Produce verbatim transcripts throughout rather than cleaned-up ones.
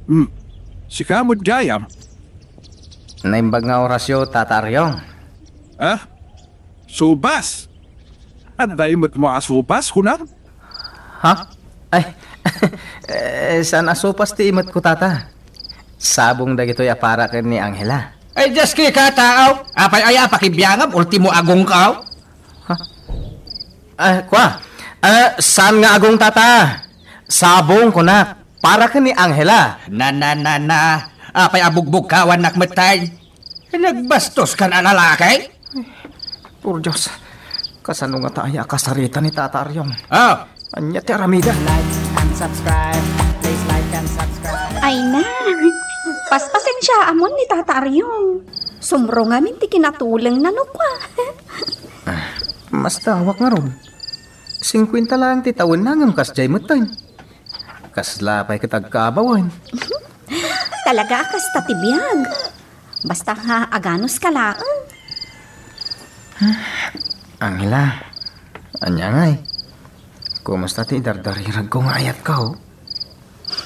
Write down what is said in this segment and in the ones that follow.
Hmm. Sika met gayam. Naimbag nga orasyo, Tata Ariong. Ah? Subas? Adda met mo a subas, kunam? Ha? Ay, eh, saan a subas ti imetko, Tata? Sabong dagitoy a para ken ni Angela. Ay, just kika, tao. Apay aya a pakibiangam, ultimo agongkaw? Ha? Ah, kua. Ah, saan nga agong, Tata? Sabong, kunak. Para ken ni Angela. Na, na, na, na. Apay a bugbugkawannak met tay? Nagbastos kan a lalaki? Por Dios, kasano ngata aya a kasarita ni Tata Ariong? Ah. Ania ti aramida? Like and subscribe. Please like and subscribe. Ay na, paspasensiaamon ni Tata Ariong. Sumro ngamin ti kinatulengna no kua. Ah, mastawak ngarud. Singkuenta laeng ti tawenna ngem kasdiay metten. Kasla pay ket agkaabawen. Talaga a kasta ti biag. Basta nga aganuska laeng. Angela, ania ngay? Kumusta ti idardariragko nga ayatko?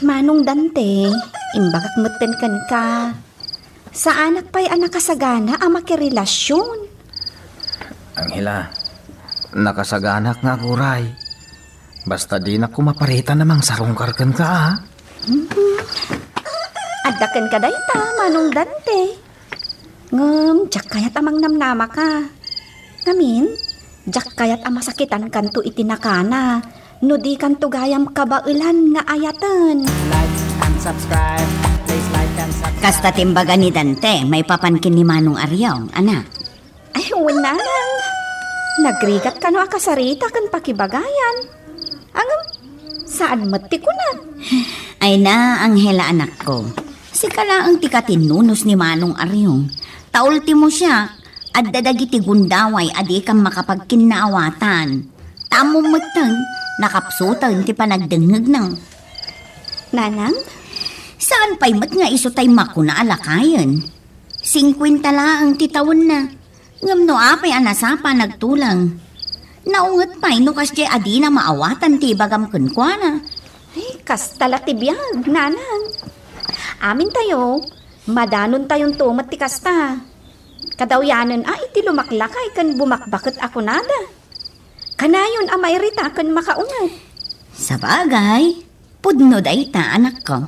Manong Dante, imbagak metten kenka. Saanak pay a nakasagana a makirelasyon. Angela, nakasaganak nga aguray. Basta dinak koma paritan a mangsarungkar kenka, a. Mhm. Adda kenka dayta, Manong Dante. Ngem, diak kayat a mangnamnamaka. Ngamin, diak kayat a masakitankanto iti nakana no dikanto gayam kabaelan nga ayaten. Like and subscribe. Please like and subscribe. Kasta ti imbaga ni Dante maipapan ken ni Manong Ariong, anak. Ay, wen, nanang. Nagrigat kano a kasarita ken pakibagayan. Ngem, saan met ti kunam? Ay na, Angela, anakko. Sika laeng ti katinnunos ni Manong Ariong. Ta ultimo siak, adda dagiti gundaway a dikam makapagkinnaawatan. Ta ammom metten, nakapsuten ti panagdengngegna. Nanang? Saan pay met nga isu tay makuna a lakayen. Singkuenta laeng ti tawenna. Ngem no apay a nasapa nagtuleng? Naunget pay no kasdiay a dina maawatan ti ibagam kenkuana. Ay, kasta la ti biag, nanang. Amintayo, madanontayon to met ti kasta. Kadawyanen a iti lumaklakay ken bumakbaket a kunada. Kanayon a mairita ken makaunget. Sabagay, pudno dayta, anakko.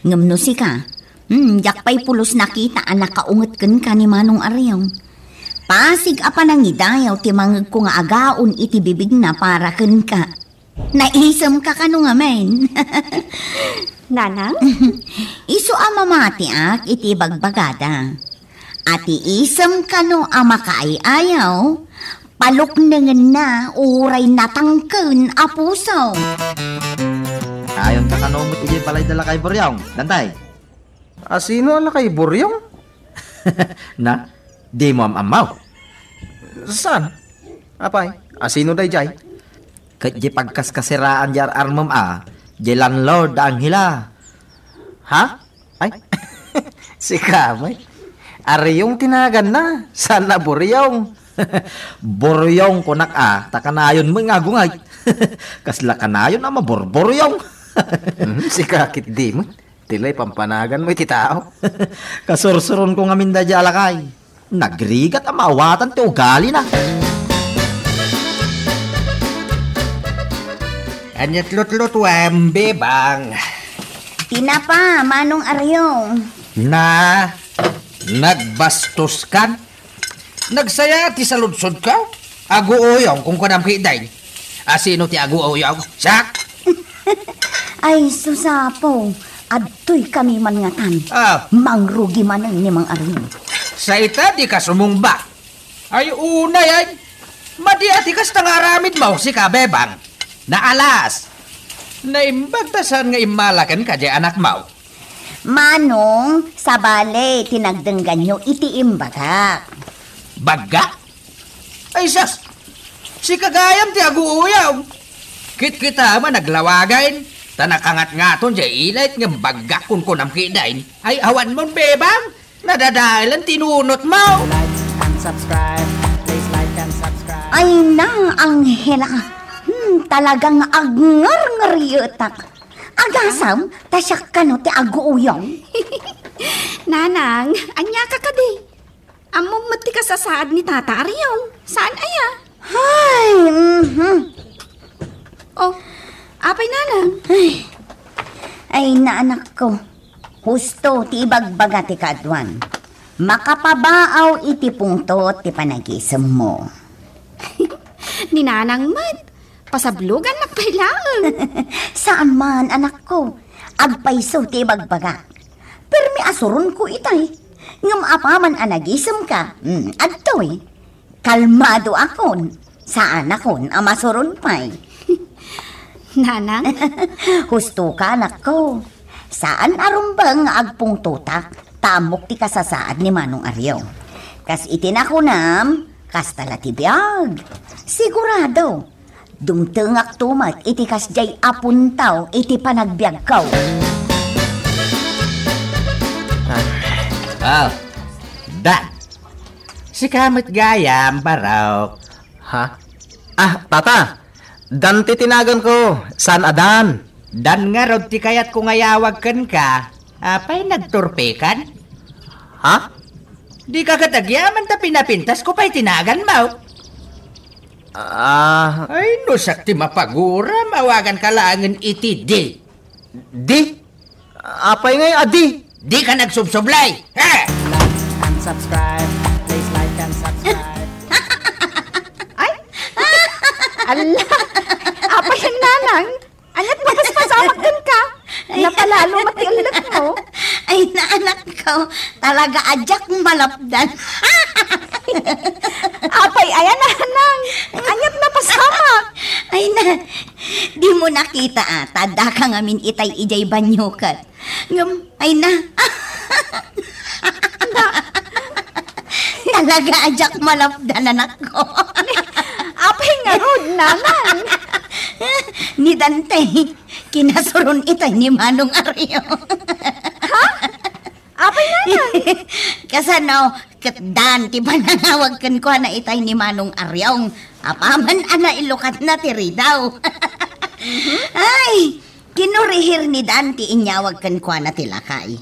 Ngem no sika, hmm, diak pay pulos nakita a nakaunget kenka ni Manong Ariong. Pasig a panangidayaw ti mangegko nga agaon iti bibigna para kenka. Naisemka kano ngamin? Nanang? Isu a mamatiak iti bagbagada. A ti isem kano a makaay-ayaw, paluknengenna uray natangken a puso. Ayonta kano met idiay balayda, Lakay Buryong, Dantay? Asino a Lakay Buryong? Na, dimo am-ammo? Saan? Apay, asino daydiay? Ket di pagkaskasiraan di ar-armem a, di landlord da Angela. Ha? Ay, sika met. Ariong ti naganna, saan a Buryong. Buryong kunak a, ta kanayon met nga agungay. Kasla kanayon a maburburyong. Mhm, sika ketdi met. Ti lay pampanaganmo iti tao. Kasursuronko ngamin daydiay a lakay. Nagrigat a maawatan ti ugalina. Ania ti lutlutuem, Bebang? Tinapa, Manong Ariong. Na, nagbastos kan? Nagsaya ti saludsodko? Aguuyong, kunkunam ketdin. Asino ti aguuyong? Siak? Ay, sus, Apo, adtoy kami man ngatan. Ah. Mangrugi manen ni Mang Ariong. Sa ita, dika sumungba. Ay, unay, ay. Madi a ti kasta nga aramidmo, sika, Bebang. Naalas. Naimbag ta saan nga immala kenka diay anakmo. Manong, sabali ti nagdengganyo iti imbagak. Bagga? Ay, sus! Sika gayam ti aguuyong. Kitkita a naglawagen, ta nakangatngaton diay ilet ngem baggak kunkunam ketdin. Ay, awanmon, Bebang! Nadadaelan ti inunotmo! Like and subscribe. Please like and subscribe. Ay na, Angela. Hmm, talagang agngarngaryetak. Agasam, ta siak kano ti aguuyong. Nanang, ania ka kadi? Ammom met ti kasasaad ni Tata Ariong. Saan aya? Ay, mhm. Oh, apay, Nanang? Ay, ay, naanak ko. Husto ti ibagbaga ti kaaduan. Makapabaaw iti pungtot ti panagisemmo. Ni Nanang met, pasablogannak pay laeng. Saan man, anak ko. Agpayso ti ibagbaga. Permi a suronko itay. Ngem apaman a nagisemka, mm, adtoy. Kalmadoakon. Saanakon a masuron pay. Nanang? Hustoka, anakko. Saan a rumbeng nga agpungtotak, ta ammok ti kasasaad ni Manong Ariong. Kas iti nakunam, kasta la ti biag. Sigurado, dumtengakto met iti kasdiay a puntaw iti panagbiagko. Ah, Dan. Sika met gayam, Barok. Ha? Ah, tata. Dan ti tinaganko. Saan a Dan? Dan ngarud ti kayatko nga iyawag kenka. Apay, nagturpekan? Ha? Dika ket agyaman ta pinapintasko pay ti naganmo. Ah. Ay, no siak ti mapaguram, awaganka laengen iti di. Di? Apay ngay a di? Dika nagsubsublay! Ha? Like and subscribe. Please like and subscribe. Ay! Ala! Apay, Nanang? Ania't mapaspasamak kenka? Napalalo met ti ellekmo. Ay, naanak ko, talaga a diak malapdan. Apay aya, Nanang? Ania't napasamak? Ay na, dimo nakita a, ta addaka ngamin itay idiay banyo ket. Ngem, ay na. Talaga a diak malapdan, anakko. Apay ngarud, Nanang? Ni Dante, kinasuron itay ni Manong Ariong. Ha? Apay, Nanang? Kasano, ket Dan ti panangawag kenkuana itay ni Manong Ariong. Apaman a nailukatna ti ridaw. Mhm. Ay, kinurihir ni Dan ti inyawag kenkuana ti lakay.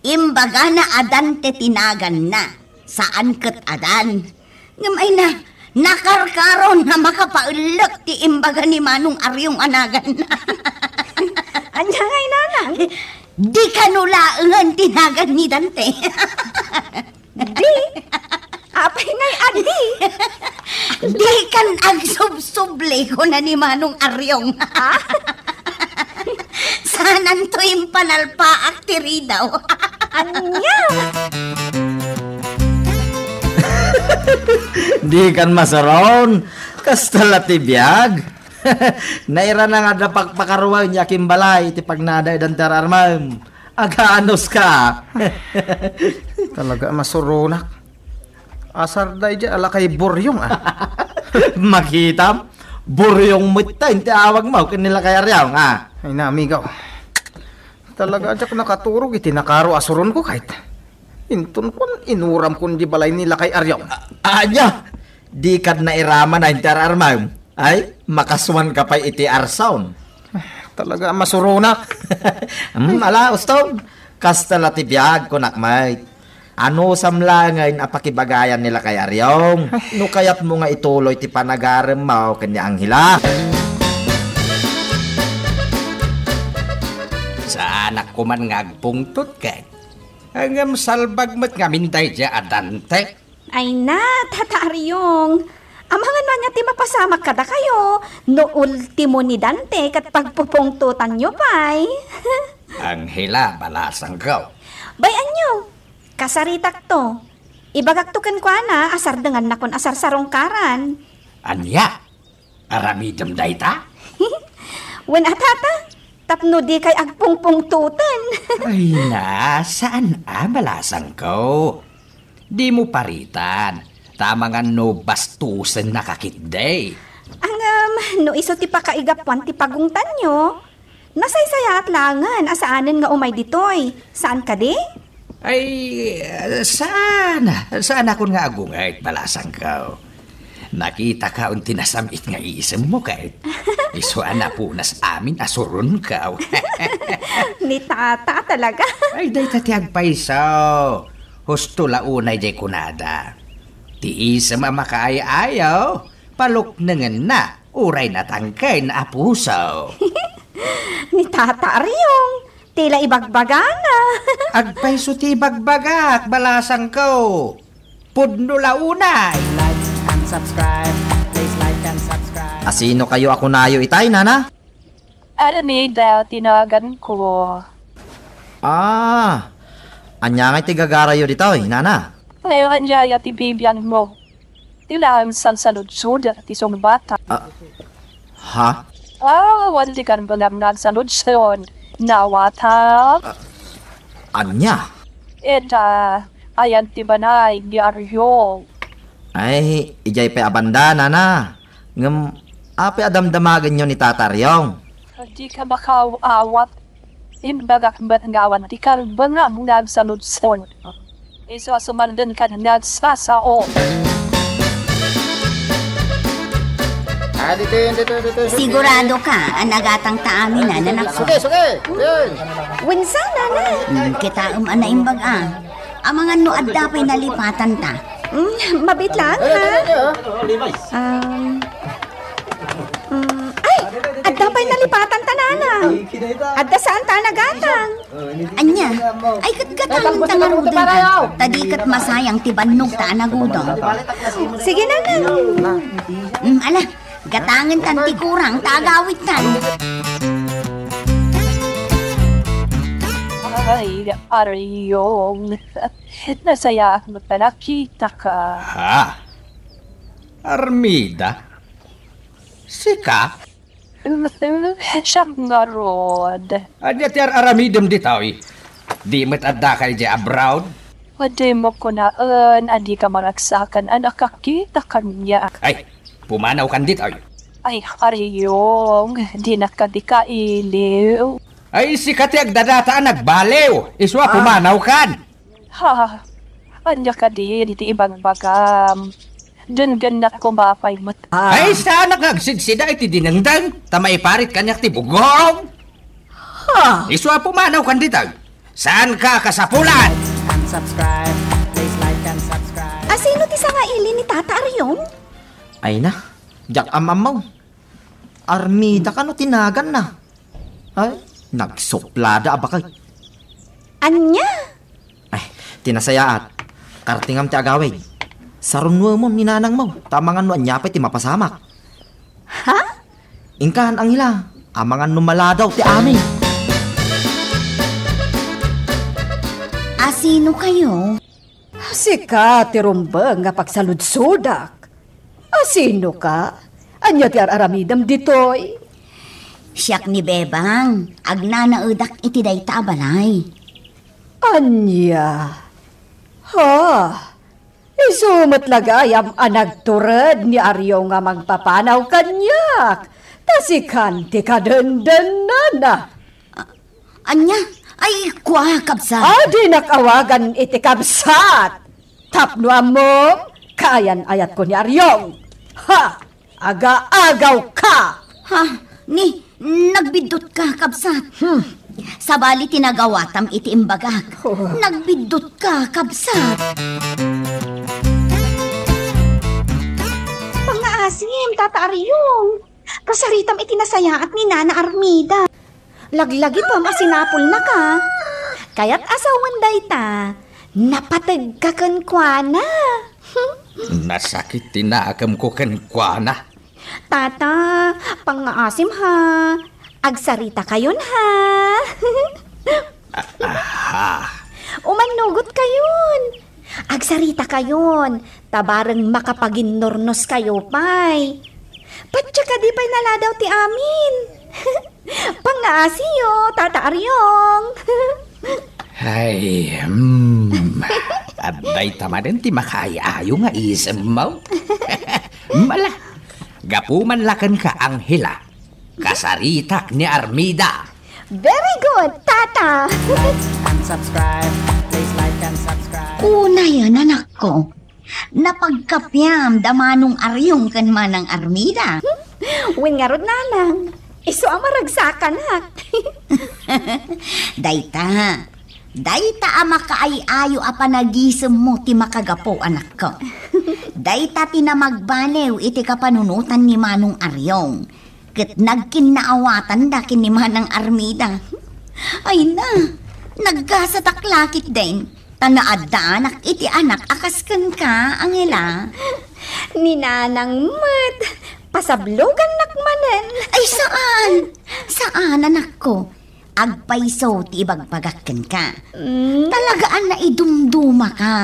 Imbagana a Dante ti naganna, saan ket a Dan. Ngem ay na, nakarkaron a makapaellek ti imbaga ni Manong Ariong a naganna. Ania ngay, Nanang? Di kano laengen ti nagan ni Dante. Di? Apay ngay a di? Di kan agsubsubli, kuna ni Manong Ariong. Ha? Saananto impanalpaak ti ridaw. Ania? Di kan masuron. Kasta la ti biag. Nairana nga adda pakpakaruaen ya kimbalay ti pagnada idan ti ar-armem. Agaanos ka. Talaga a masuronak. Asar daydiay a lakay Buryong, ah. Makitam, Buryong met ta inti awagmo ken ni Lakay Ariong, ah. Ay na, amigo. Talaga a diak nakaturog iti nakaro a suronko, kayat. Inton kuan, inuramkon di balay ni Lakay Ariong. A-, ania? Di kad nairaman a inti ar-armem. Ay, makasuan ka pay iti arsaon. Talaga a masuronak. Hmm, ala, ustom. Kasta la ti biag, kunak met. Anusam laengen a pakibagayan ni Lakay Ariong. No kayatmo nga ituloy ti panagaremmo ken ni Angela. Saanak koman nga agpungtot ket. Ngem salbag met ngamin daydiay a Dante. Ay na, Tata Ariong. Amangan ania ti mapasamak kadakayo, no ultimo ni Dante ket pagpupungtotanyo pay. Angela, balasangko. Bay-anyo, kasaritakto. Ibagakto kenkuana a sardengannakon a sarsarungkaran. Ania? Aramidem dayta? Wen a, Tata, tapno dikay agpungpungtoten. Ay na, saan a, balasangko. Dimo paritan, ta amangan no bastosennaka ketdi. Ngem, no isu ti pakaigapuan ti pagungtanyo, nasaysayaat laengen a saanen nga umay ditoy. Saan kadi? Ay, saan, saanakon nga agunget, balasangko. Nakitaka on ti nasam-it nga isemmo, ket isu a napunas amin a suronko. Ni tata talaga. Ay, dayta ti agpayso. Husto la unay jay kunada. Ti isem a makaay-ayo, paluknengenna, uray natangken a puso. Ni Tata Ariong, ti la ibagbagana. Agpayso ti ibagbagak, balasangko. Pudno la unay. Like and subscribe. Please like and subscribe. Asino kayo a kunayo itay, nana? Armida ti naganko. Ah, ania ngay ti gagarayo ditoy, nana? Ay, ania ya ti bibianmo? Ti laeng sansaludsod ti sungbata. Ah, ha? Ah, wan ti kan benam nagsaludsod. Nawata? Ah, ania? Ita, ayan ti banay ni Aryo. Ay, idiay pay a banda, nana. Ngem, apay a damdamagenyo ni Tata Ariong? Dika makaaw-awat. Imbagak met nga awan ti kalbengam nga agsaludsod. Isu a sumandengkan nga agsasao. Ah, dito yun, dito, dito, dito. Sigurado ka a nagatang ta amin, a, nanakko? Suki, suki! Yun! Winsa, nanay? Hmm, kitaem a naimbag, a. Amangan no adda pay nalipatan ta. Hmm, mabit lang, ha? Dali, dali, dali, oh. Um, mm, ay! Adda pay nalipatan ta, nana. Adda saan ta nagatang? Ania? Ay, gatgatangen ta ngaruden. Ta di ket masayang ti bannog ta a nagudong. Sige, nana. Mm, ala, gatangen tan ti kurang ta agawid tan. Ay, Ariong. Nasayaat met a nakitaka. Ha? Armida? Sika? Siak ngarud. Ania ti ar-aramidem ditoy? Di met addaka idiay abroad? Wadimok kunaen a dika maragsakan a nakakita kaniak. Ay, pumanawkan ditoy. Ay, Ariong, dinak kadi kailiw. Ay, sika ti agdadata a nagbaliw. Isu a pumanawkan. Ha? Ania kadi ti ibagbagam? Denggennak koma pay met. Ay, saanak nga agsidsida iti dinengdeng, ta maiparit kaniak ti bugong. Ha? Isu a pumanawkan ditoy. Saanka a kasapulan? And subscribe. Please like and subscribe. Asino ti sangaili ni Tata Ariong? Ay na, diak am-ammo. Armida kano ti naganna? Ay, nagsuplada a baket. Ania? Ay, ti nasayaat, kartingam ti agawid. Sarunnuemon ni nanangmo, ta amangan no ania pay ti mapasamak. Ha? Inkan, Angela, amangan no maladaw ti amin. Asino kayo? Sika ti rumbeng nga pagsaludsodak. Asino ka? Ania ti ar-aramidem ditoy? Siak ni Bebang, agnanaedak iti dayta a balay. Ania? Ha? Isu met la gayam a nagtured ni Ario nga mangpapanaw kaniak, ta sikan ti kadendennana. Ania? Ay, kua, kabsat. Adinak awagan iti kabsat. Tapno ammom, kaayan-ayatko ni Ariong. Ha! Aga-agawka! Ha? Ni, nagbiddutka, kabsat. Hmm. Sabali ti nagawatam iti imbagak. Oh. Nagbiddutka, kabsat. Pangngaasim, Tata Ariong. Kasaritam iti nasayaat ni Nana Armida. Laglagipem a sinapulnaka. Kayat a sawen dayta, napategka kenkuana. Nasakit ti nakemko kenkuana. Tata, pangngaasim ha. Agsarita kayon ha. Aha. Umannugot kayon. Agsarita kayon, ta bareng makapaginnurnos kayo pay. Patya kadi pay naladaw ti amin. Pangngaasim, Tata Ariong. Ay, hmm. Adda ita manen ti makaay-ayo nga isemmo. Mala, gapu man la kenka, Angela. Kasaritak ni Armida. Very good, Tata! Like and subscribe. Please like and subscribe. Unayen, anakko. Napagkapiam da Manong Ariong ken Manang Armida. Wen ngarud, Nanang. Isu a maragsakanak. Dayta, dayta a makaay-ayo a panagisemmo ti makagapu, anakko. Dayta ti namagbaliw iti kapanunotan ni Manong Ariong. Ket nagkinnaawatanda ken ni Manang Armida. Ay na, naggasatak la ketdin, ta naaddaanak iti anak a kas kenka, Angela. Ni Nanang met, pasablogannak manen. Ay, saan! Saan, anakko. Agpayso ti ibagbagak kenka. Mm. Talaga a naidumdumaka.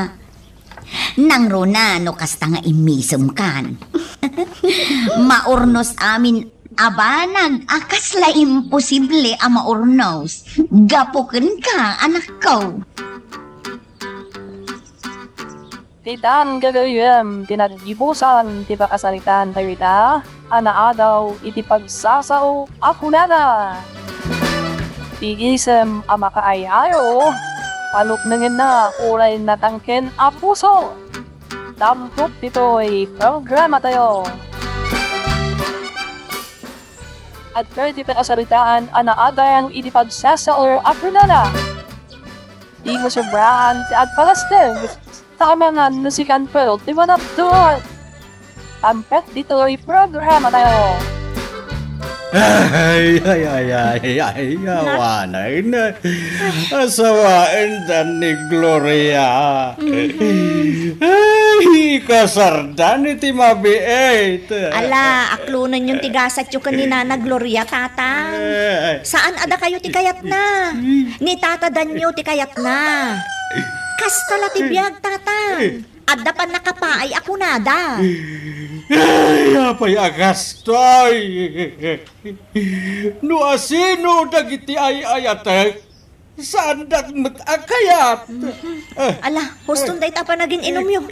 Nangruna no kasta nga immisemkan. Maurnos amin a banag a kasla imposible a maurnos. Gapu kenka, anakko. Ti dan gagayyem ti naggibusan ti pakasaritaan dayta a naadaw iti pagsasao a kunana, "Ti gisem a makaay-ayo, paluknengenna uray natangken a puso." Tampok ditoy programatayo. Adtoy ti pakasaritaan a naadaw iti pagsasao a kunana, "Dimo sobraen ti agpalasteg, ta amangan no sikan pay ti manaptuan." Tampok ditoy programatayo. Ay, ay, ay, ay, ay, awanen. Asawaendan ni Gloria. Mhm. Ay, kasardan iti mabiit. Ala, aklonenyon ti gasatyo ken ni Nana Gloria, Tatang. Ay. Saan a dakayo ti kayatna. Ni Tata Danyo ti kayatna. Kasta la ti biag, Tatang. Adda pannakapaay a kunada. Ay, apay a kastoy? No asino dagiti ay-ayatek, saandak met a kayat. Mhm. Ah. Ala, huston dayta a panagin-inumyo.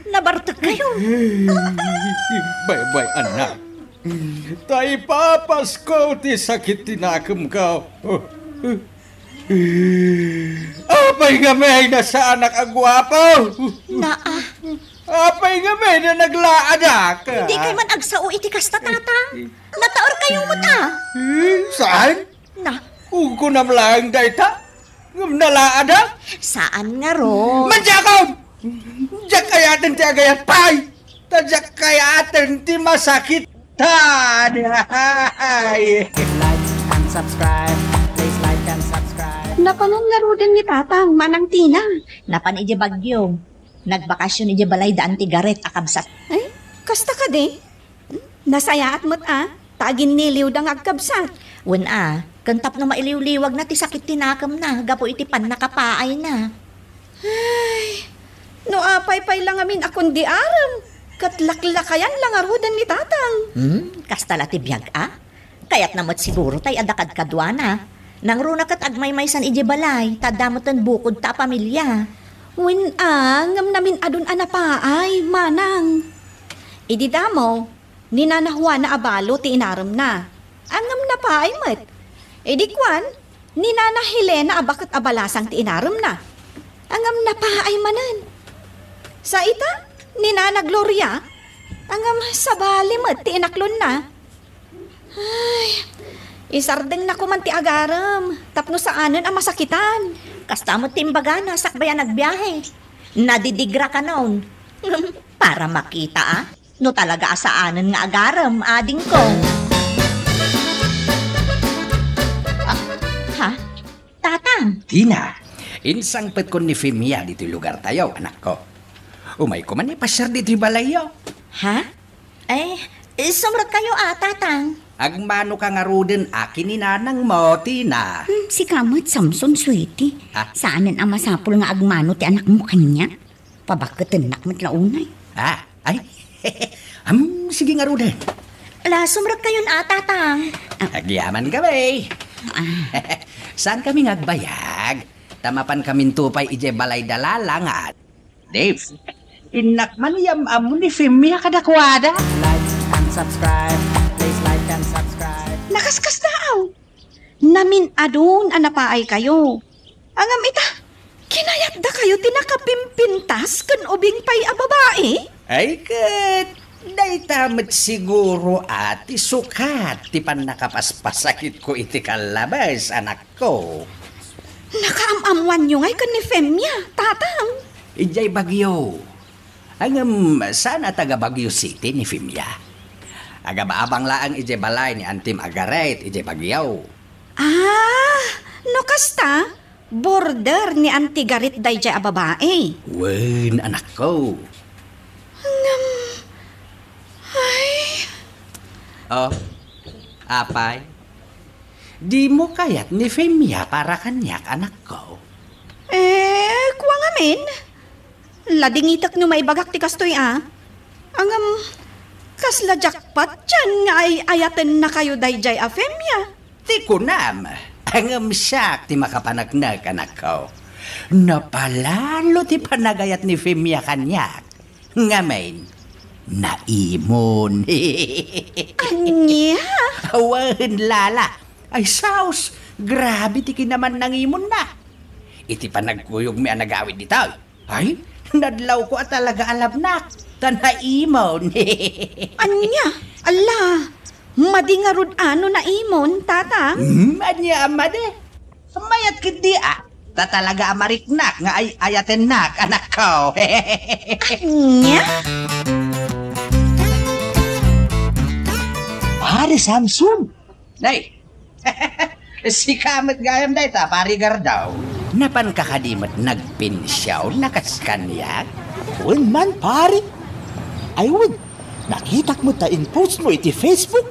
Nabartek kayo. Baybay, anak. Ta ipapasko ti sakit ti nakemko. Apay ngamin a saanak a guapo? Naa. Apay ngamin a naglaadak? Dikay man agsao iti kasta, Tatang. Nataor kayo met a. Eh, saan? Na. Kunam laeng dayta? Ngem nalaadak? Saan ngarud? Madiakon! Diak kayaten ti agayat pay! Ta diak kayaten ti masakit. Tan! Ay! Like and subscribe. Please like and subscribe. Napanon ngaruden ni Tatang, Manang Tina? Napan idiay Baguio. Nagbakasyon idiay balay da Auntie Gareth a kabsat. Ay, kasta kadi? Nasayaat met a, ta aginniliwda nga agkabsat. Wen a, ken tapno mailiwliwagna ti sakit ti nakemna gapu iti pannakapaayna. Ay, no apay pay la ngamin a kundi arem, ket laklakayan la ngaruden ni Tatang. Hmm, kasta la ti biag a? Kayatna met siguro tay adda kadkaduana. Nangruna ket agmaymaysan idiay balay, ta adda meten bukodta a pamilia. Wen a, ngem namin-adun a napaay, Manang. Idi damo, ni Nana Juana a balo ti inaremna. Ngem napaay met. Idi kuan, ni Nana Helena a baket a balasang ti inaremna. Ngem napaay manen. Sa ita, ni Nana Gloria, ngem sabali met ti inaklonna. Ay, isardengna koman ti agarem, tapno saanen a masakitan. Kasta met ti imbagana sakbay a nagbiahe. Nadidigra kanon. Para makita a, no talaga a saanen nga agarem, adingko. Ah, ha? Tatang! Tina, insangpetkon ni Femia ditoy lugartayo, anakko. Umayko man ipasiar ditoy balayyo. Ha? Eh, sumrekkayo a, Tatang. Agmanoka ngaruden a ken ni nanangmo, Tina. Hmm, sika met, Samson, Sweetie. Ah? Saanen a masapul nga agmano ti anakmo kaniak? Pabakketennak met la unay. Ah, ay. Am, sige ngaruden. Ala, sumrekkayon a, Tatang. Ah. Agyaman kami. Ah. Saan kami nga agbayag? Ta mapan kaminto pay idiay balay da Lala nga Dave, innak man yam-ammo ni Femia kadakuada. Like and subscribe. Please like and subscribe. Nakaskasdaaw. Namin-adun a napaaykayo. Ngem ita, Inayatdakayo ti nakapimpintas ken ubing pay a babai? Ay ket, dayta met siguro a ti sukat ti pannakapaspasakitko iti kallabes, anakko. Nakaam-ammoanyo ngay ken ni Femia, tatang? Idiay Baguio. Ngem saan a taga Baguio City ni Femia. Agab-abang laeng idiay balay ni Antim a Gareth idiay Baguio. Ah, no kasta, border ni Auntie Gareth daydiay a babai. Wen, anakko. Ngem, ay. Oh, apay? Dimo kayat ni Femia para kaniak, anakko? Eh, kua ngamin. Ladingitek no maibagak ti kastoy a. Ngem, kasla jackpot dian nga ay-ayatennakayo daydiay a Femia. Ti kunam, ngem siak ti makapaneknek, anakko. Napalalo ti panagayat ni Femia kaniak. Ngamin, naimon. Ania? Awan, lala. Ay, saos, grabe ti kinaman nangimonna. Iti panagkuyogmi a nagawid ditoy, ay, nadlawko a talaga a labnak, ta naimon. Ania? Ala, madi ngarud a no naimon, tata? Hmm, ania a madi? Mayat ketdi a, ta talaga a mariknak nga ay-ayatennak, anakko. Ania? Pare Samson! Nay, sika met gayam dayta, Pari Gardaw. Napanka kadi met nagpinsiaw a kas kaniak? Wen man, pare. Ay, wen, nakitak met ta in-post mo iti Facebook.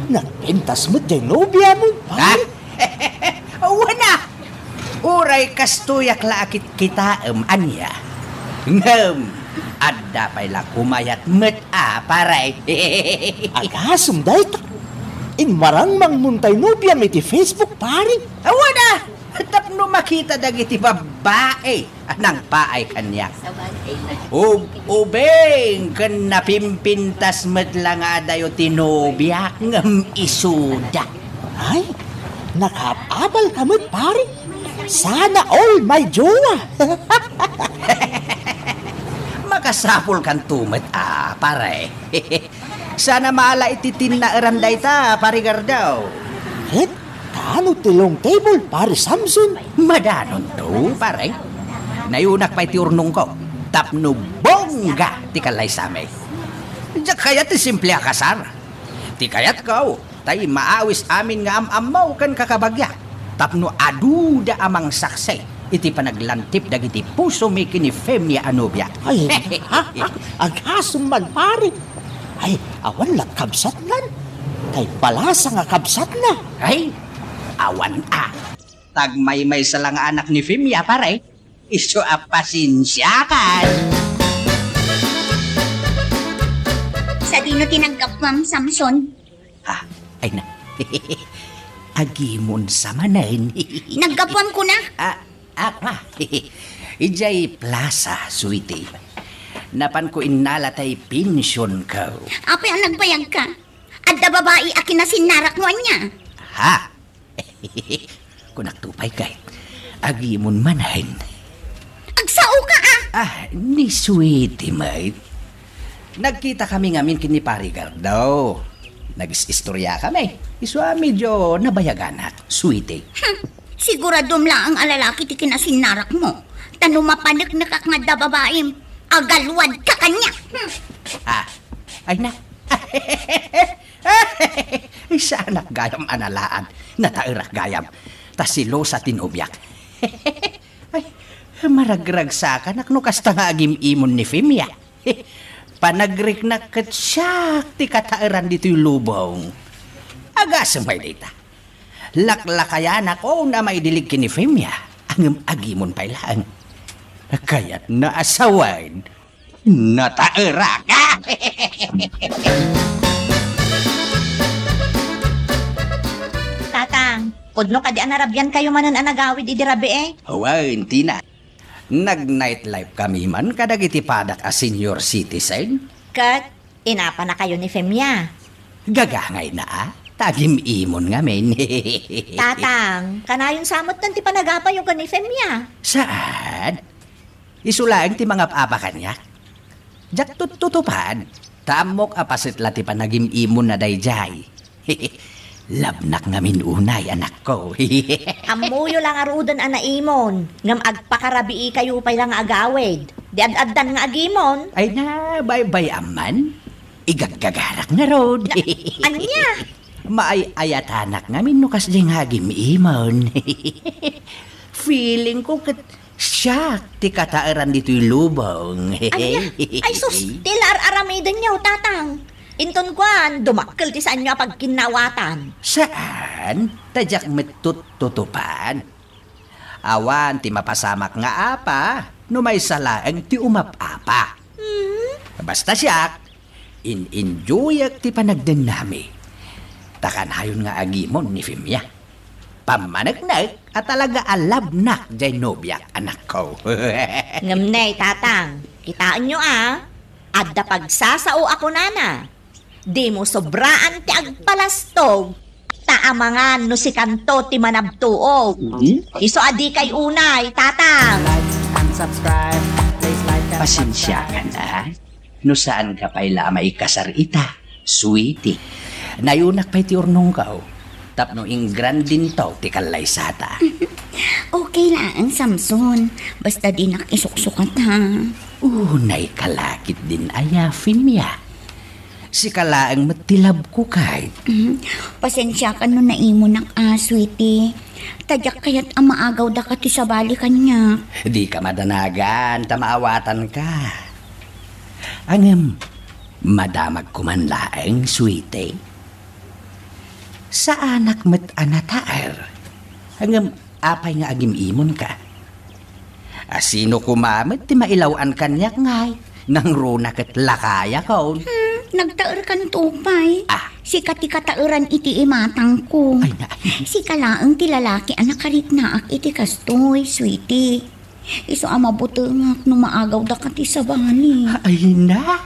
Nagpintas met diay nobiam, pare. Ah? Wen a! Uray kastoyak la a kitkitaem, ania? Ngem, adda pay la kumayat met a, pare. Agasem dayta. Immarangmangmon tay nobiam iti Facebook, pare. Awan a! Tapno makita dagiti babbai a nangpaay kaniak. Ub-, ubing ken napimpintas met la nga adayo ti nobiak ngem isuda. Ay, nakaap-apalka met, pare. Sana all, my jowa. Makasapulkanto met a, pare. Sana maala iti tinnaeran dayta, Pari Gardaw. Ket, kaano ti long table, Pare Samson? Madanonto, pare. Nayunak pay ti urnongko tapno bongga ti kallaysami. Diak kayat ti simple a kasar. Ti kayatko, tay maawis amin nga am-ammo ken kakabagia, tapno aduda a mangsaksi iti panaglantip dagiti pusomi ken ni Femia a nobia. Ay, ha? Agasem man, pare. Ay, awan la kabsatnan. Kay balasa nga kabsatna. Ay, awan a. Tagmaymaysa la nga anak ni Femia, pare. Isu a pasensiakan. Sadino ti naggapuam, Samson? Ah, ay na. Agimon sa manen. Naggapuam kuna? Ah, ah, ah. Idiay plaza, sweetie. Napanko innala tay pensionko. Apay a nagbayagka? Adda babai a kinasinnarakmo, ania? Ha? Kunakto pay ket, agimon manen. Agsaoka a! Ah, ni sweetie met. Nagkitakami ngamin ken ni Pari Gardo. Nagis-istoriakami. Isu a medyo nabayaganak, sweetie. Hmm. Siguradom laeng a lalaki ti kinasinnarakmo. Ta no mapaneknekak nga adda babaim, agalwadka kaniak. Hmm. Ah, ay na. Ay, saanak gayam a nalaad. Nataerak gayam. Ta selosa ti nobiak. Ay, maragragsakanak no kasta nga agim-imon ni Femia. Panagriknak ket siak ti kataeran ditoy lubong. Agasem pay dayta. Laklakayanak a maidilig ken ni Femia, ngem agimon pay laeng. Kayatna a sawen, nataerak. Tatang, pudno kadi a narabiankayo manen a nagawid idi rabii? Wen, Tina. Nag-night life kami man kadagiti padak a senior citizen. Ket inapanakayo ni Femia? Gagangayna a. Ta agim-imon ngamin. Tatang, kanayon sa metten ti panagapayo ken ni Femia. Saan? Isu laeng ti mangap-apa kaniak. Diak tuttutupan. Ta ammok a paset la ti panagim-imonna daydiay. Labnak ngamin unay, anakko. Ammoyo la ngaruden a naimon, ngem agpakarabiikayo pay la nga agawid. Di ad-addan nga agimon. Ay na, baybay-am man. Igaggagarak ngarud. Na, ania? Maay-ayatanak ngamin no kasdiay nga agim-imon. Feeling ko ket siak ti kataeran ditoy lubong. Ania? Ay sus, ti la ar-aramidenyo, tatang. Inton kuan, dumakkel ti saanyo a pagkinnawatan. Saan? Ta diak met tuttutupan. Awan ti mapasamak nga apa no maysa laeng ti umap-apa. Hmm? Basta siak, in-enjoyak ti panagdennami. Ta kanayon nga agimon ni Femia. Pammaneknek a talaga a labnak diay nobiak, anakko. Ngem ne, tatang, kitaenyo a, adda pagsasao a kunana, "Dimo sobraan ti agpalastog, ta amangan no sikanto ti manabtuog." Hmm? Isu a dikay unay, tatang. Like and subscribe. Please like and subscribe. Pasensiakan a, no saanka pay la a maikasar ita, sweetie. Nayonak pay ti urnongko, tapno ingrandinto ti kallaysata. Okay laeng, Samson. Basta dinak isuksukat, ha? Unay kalakit din aya, Femia. Sika laeng met ti love ko, kay. Mm, pasensiakan no naimonak a, sweetie. Ta diak kayat a maagaw daka ti sabali kaniak. Dika madanagan, ta maawatanka. Ngem, madamagko man laeng, sweetie. Saanak met a nataer. Ngem, apay nga agim-imonka? A, sino koma met ti mailaw-an kaniak ngay? Nangruna ket lakayakon. Hmm, nagtaerkanto pay. Ah. Sika ti kataeran iti imatangko. Ay, na. Sika laeng ti lalaki a nakariknaak iti kastoy, sweetie. Isu a mabutengak no maagaw daka ti sabali. Ay na,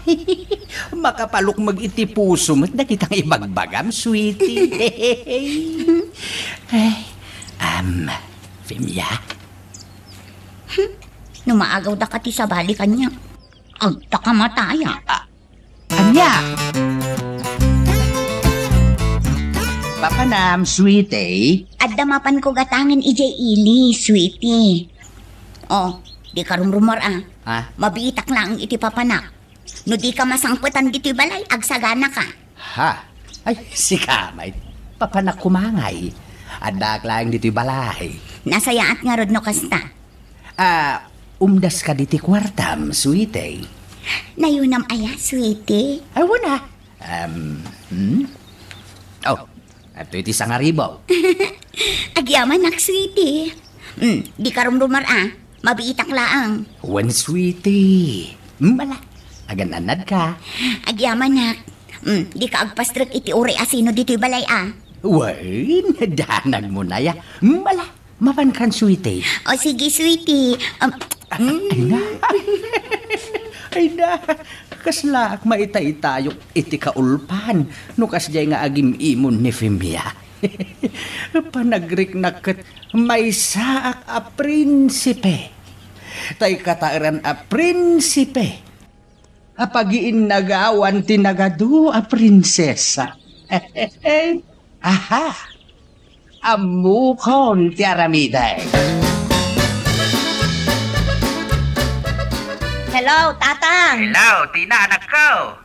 makapalukmeg iti puso met dagitang ibagbagam, sweetie. Ay, am, Femia? Hmm? No maagaw daka ti sabali kaniak, agta kamataya. Ah, Ania? Papanam, sweetie? Adda mapanko gatangen idiay ili, sweetie. Oh, dika rumrumuar a. Ha? Mabiitak laeng iti papanak. No dika masangpetan ditoy balay, agsaganaka. Ha? Ay, sika met. Papanak koma ngay. Addaak laeng ditoy balay. Nasayaat ngarud no kasta. Ah, umdaska ditoy kuartam, sweetie. Nayonam aya, sweetie? Ay, wen a. Um, hmm? Oh, adtoy ti sangaribu. Agyamanak, sweetie. Hmm, dika rumrumuar a. Mabiitak laeng. Wen, sweetie. Hmm, ala. Agan-annadka. Agyamanak. Hmm, dika agpastrek iti uray a sino ditoy balay a. Wen, danagmo na ya. Hmm, ala. Mapankan, sweetie. O, sige, sweetie. Um, ay na. Ay na. Kaslaak maitaitayok iti kaulpan no kasdiay nga agim-imon ni Femia. Panagriknak ket maysaak a prinsipe. Tay kataeran a prinsipe. Apagiinnagawan ti nagadu a prinsesa. Aha! Ammokon ti aramidek. Hello, Tatang! Hello, Tina, anakko!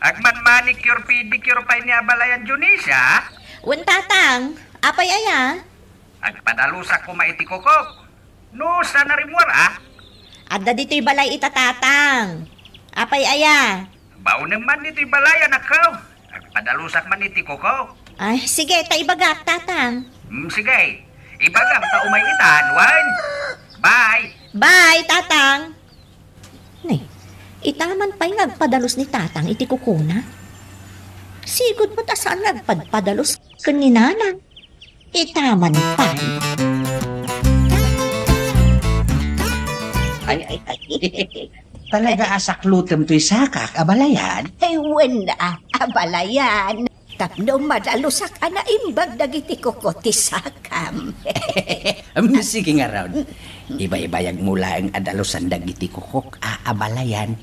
Agman-manicure, pedicure pay ni abalayan, Dionisia? Wen, Tatang. Apay aya? Agpadalusak koma iti kukok. No, saan a rimmuar, a? Adda ditoy balay ita, Tatang. Apay aya? Baonem man ditoy balay, anakko. Agpadalusak man iti kukok. Ay, sige, ta ibagak, Tatang. Mm, sige. Ibagam ta umay itan, wen. Bye. Bye, Tatang. Ne, ita man pay nga agpadalus ni Tatang iti kukona. Sigud met a saan nga agpadpadalus ken ni Nanang. Ita man pay. Ay, ay, ay. Talaga a saklutem toy sakak, abalayan? Ay, wen a, abalayan. Tapno madalusak a naimbag dagiti kuko ti sakam. Em, sige ngarud. Ibaybayagmo laeng a dalusan dagiti kukok a abalayan.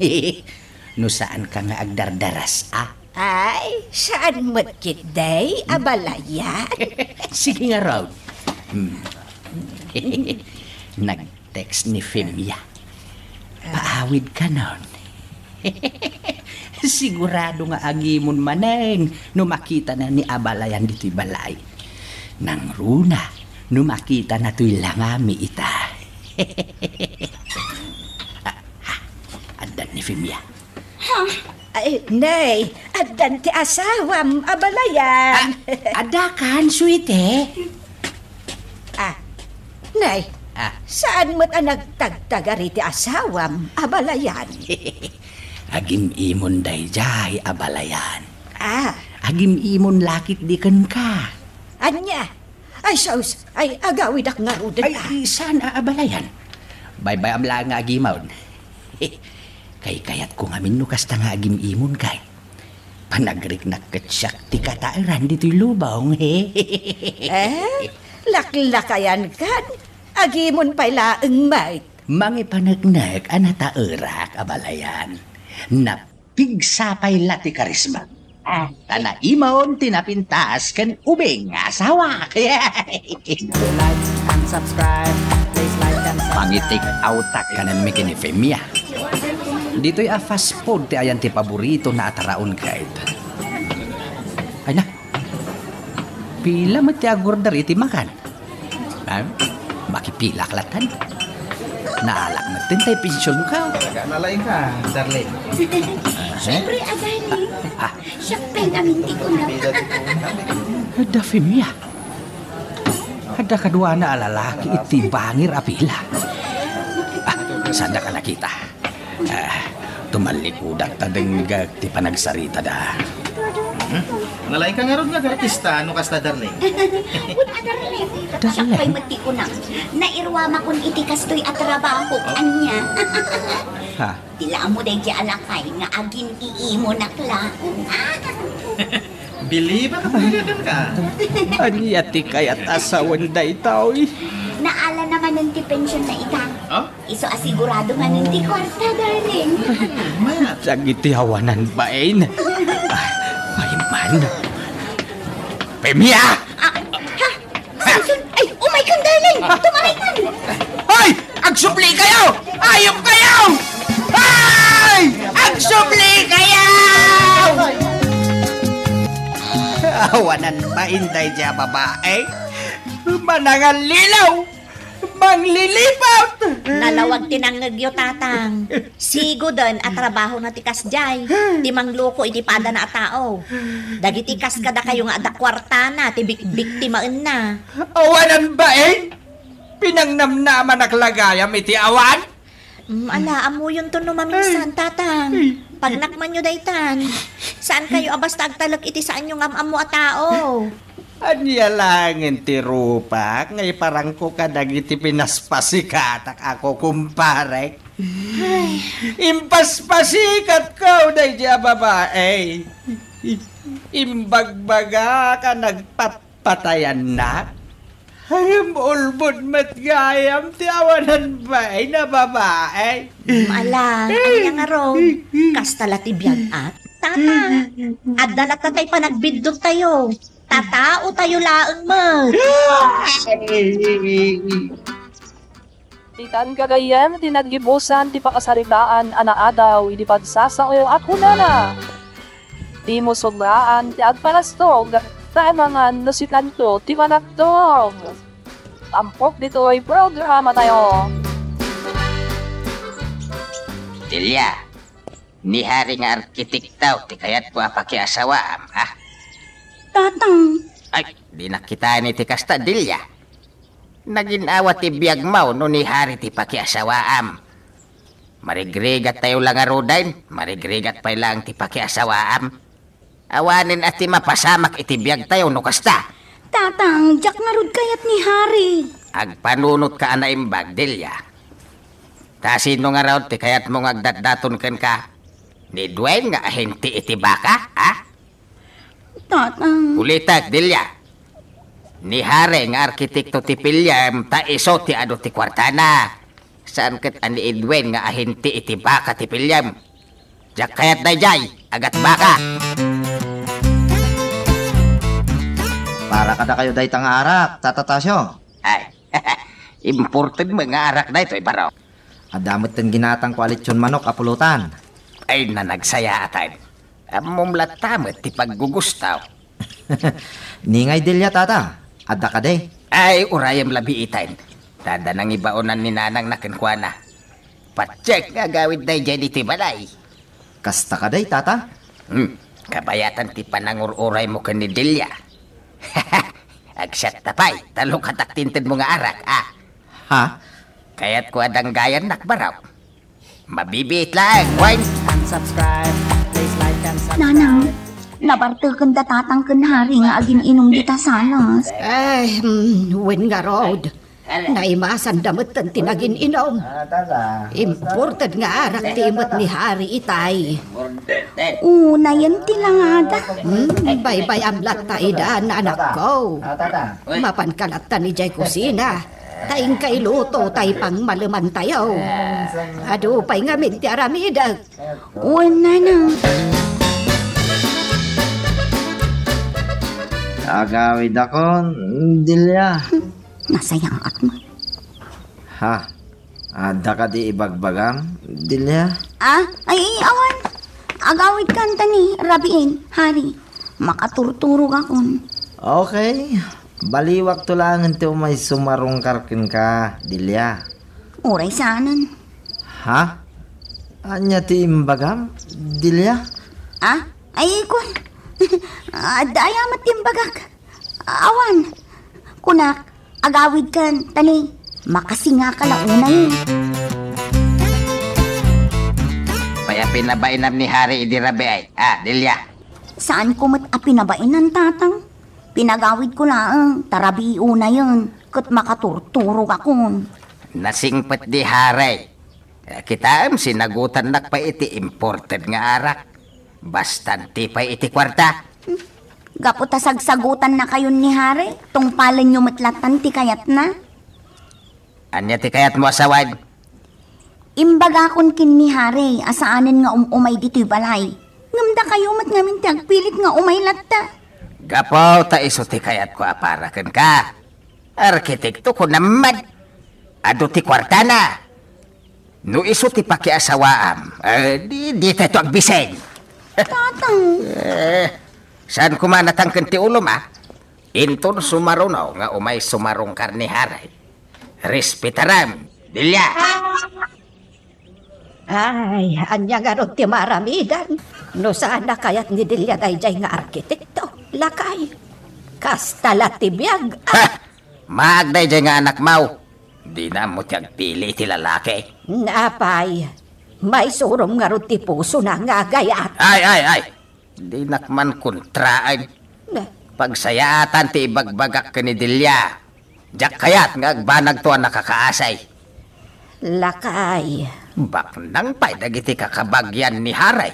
No saanka nga agdardaras, a? Ay, saan met ketdi, abalayan? Sige ngarud. Hmm. Nag- Text ni Femia. Paawidkanon. Sigurado nga agimon manen no makitana ni abalayan ditoy balay. Nangruna no makitana toy langami ita. Ah, ah, addan ni Femia. Ha? Ay, nay, addan ti asawam, abalayan. Ah, adda kan, suite? Ah, nay, ah, saan met a nagtagtagari ti asawam, abalayan? Agim-imon daydiay, abalayan. Ah. Agim-imon la ketdi kenka. Ania? Ay, sus! Ay, agawidak ngaruden, ay, ah. Saan a abalayan? Baybayam laeng nga agimon. Kaykayatko ngamin no kasta nga agim-imon, kay panagriknak ket siak ti kataeran ditoy lubong. Eh? Laklakayan kan? Agimon pay laeng met. Mangipaneknek a nataerak, abalayan. Nap- Pigsa pay la ti karisma. Ah. Ta naimon ti napintas ken ubing nga asawa. Like and subscribe. Please like and subscribe. Pangitik awtak kanenmi ken ni Femia. Ditoy a fast food ti ayan ti paboritona a taraon ket. Ay na. Pila met ti agorder iti makan? Ha? Makipilak latan. Naalak met tay pensionka. Taga nalaing ka, darling. Siyempre, a darling. Ah. Siak pay ngamin ti kunam. Adda Femia. Adda kaduana a lalaki iti bangir a pila. Ah, saandak a nakita? Ah, tumallikudak ta denggak ti panagsaritada. Hmm? Nalaing ka ngarud nga agartista, no kasta, darling? Wen a, darling. Darling? Siak pay met ti kunam. Nairuamakon iti kastoy a trabaho. Oh. Ania? Ha? Ti la ammo daydiay a lakay nga agin-iimonak laeng. Bilib a kapagagakan ka. Ania ti kayat a sawen daytoy? Naala na manen ti pensionna ita. Oh? Isu a sigurado manen ti kuarta, darling. Mayat. Dagiti awanan bain. Ay, man. Femia! Ah, ha? Samson! Ay, umay kan, darling! Tumaray kan! Ay! Agsubli kayo! Ayop kayo! Ay! Agsubli kayo! Awanan bain daydiay a babae. Manangallilaw! Mangliliput! Nalawag ti nangngegyo, Tatang. Sigoden a trabahona ti kasdiay, ti mangluko iti padana a tao. Dagiti kas kadakayo nga adda kuartana, ti bikbiktimaenna. Awanan bain? Pinangnamnamanak la gayam iti awan? Mm, ala, ammoyonto no maminsan, Tatang. Pagnakmanyo daytan. Saankayo a basta agtalek iti saanyo nga am-ammo a tao. Ania laengen ti rupak nga iparangko kadagiti pinaspasikatko a kukumparek? Ay. Impaspasikatko daydiay a babae. Imbagbagak a nagpatpatayannak. Ngem ulbod met gayam ti awanan bain a babae. Ala, ania ngarud? Kasta la ti biag, a? Tata, adda latta tay panagbiddutayo. Tataotayo laeng met. Itan gagayyem ti naggibusan ti pakasaritaan a naadaw idi pagsasao a kunana, "Dimo subraan ti agparastog, ta amangan no sikanto ti panagtog." Tampok ditoy programatayo. Delia, ni Hari nga arkitekto ti kayatko a pakiasawaam, ha? Tatang. Ay, dinak kitaen iti kasta, Delia. Nagin-awa ti biagmo no ni Hari ti pakiasawaam. Marigrigattayo la ngaruden, marigrigat pay laeng ti pakiasawaam. Awanen a ti mapasamak iti biagtayo no kasta. Tatang, diak ngarud kayat ni Hari. Agpanunotka a naimbag, Delia. Ta sino ngarud ti kayatmo nga agdatdaton kenka? Ni Dwayne nga ahente iti baka, ha? Tatang. Ulitek, Delia. Ni Harry nga arkitekto ti piliem, ta isu ti adu ti kuartana. Saan ket a ni Edwin nga ahinti iti baka ti piliem. Diak kayat daydiay, agat baka. Para kadakayo dayta nga arak, Tata Tasio. Ay, imported met nga arak daytoy, Barok. Adda met ti ginatangko a litson manok a pulutan. Ay, nanagsayaatan. Ammom latta met ti paggugustaw. Ni ngay Delia, Tata, adda kadi? Ay, urayem labi itan. Ta adda nangibaonan ni nanangna kenkuana. Patiek nga agawid daydiay ditoy balay. Kasta kadi, Tata? Hmm, kabayatan ti panangur-uraymo ken ni Delia. Agsiatta pay, ta lukatak ti intedmo nga arak, a. Ha? Kayatko a danggayannak, Barok. Mabibiit laeng, wen. And subscribe. Please like and subscribe. Nanang, nabarteken da Tatang ken Harry nga agin-inum dita salas. Ay, hmm, wen ngarud. Naimasanda metten ti nagin-inum. Ah, tata. Imported nga arak ti imet ni Harry itay. Unayen ti langada. Hmm, baybay-am latta idan, anakko. Ah, tata. Mapanka latta idiay kusina. Ta inka iluto tay pangmalemantayo. Adu pay ngamin ti aramidek. Wen, nanang. Agawidakon, Delia. Nasayaat met. Ha? Adda kadi ibagbagam, Delia? Ah? Ay, awan. Agawidkan ta ni rabiin, Harry. Makaturturogakon. Okay. Baliwakto laengen ti umay sumarungkar kenka, Delia. Uray saanen. Ha? Ania ti imbagam, Delia? Ah? Ay, kuan. Adda aya met ti imbagak. Awan. Kunak, agawidkan, ta ni, makasingaka la unay. Pay a pinabainam ni Harry idi rabii, a, Delia? Saanko met a pinabain, Tatang. Pinagawidko laeng, ta rabii unayen, ket makaturturogakon. Nasingpet di Harry. Eh, kitaem, sinagutannak pay iti imported nga arak. Basta anti pay iti kuarta. Gapu ta sagsagutannakayon ni Harry, tungpalenyo met lattan ti kayatna. Ania ti kayatmo a sawen? Imbagakon ken ni Harry a saanen nga um-umay ditoy balay. Ngem dakayo met ngamin ti agpilit nga umay latta. Gapu ta isu ti kayatko a para kenka. Arkitekto, kunam met. Adu ti kuartana. No isu ti pakiasawaam, eh, di, ditayto agbiseng. Tatang. Eh, saan koma natangken ti ulom, a? Inton sumaruno nga umay sumarungkar ni Harry. Respetaram, Delia. Ay, ania ngarud ti maaramidan? No saan a kayat ni Delia daydiay nga arkitekto, lakay. Kasta la ti biag. Ha! Maag daydiay nga anakmo. Dina ammo ti agpili iti lalaki. Apay, maisurom ngarud ti pusona nga agayat. Ay, ay, ay! Dinak man kontraen. Na. Pagsayaatan ti ibagbagak ken ni Delia. Diak kayat nga agbanagto a nakakaasay. Lakay. Baknang pay dagiti kakabagian ni Harry.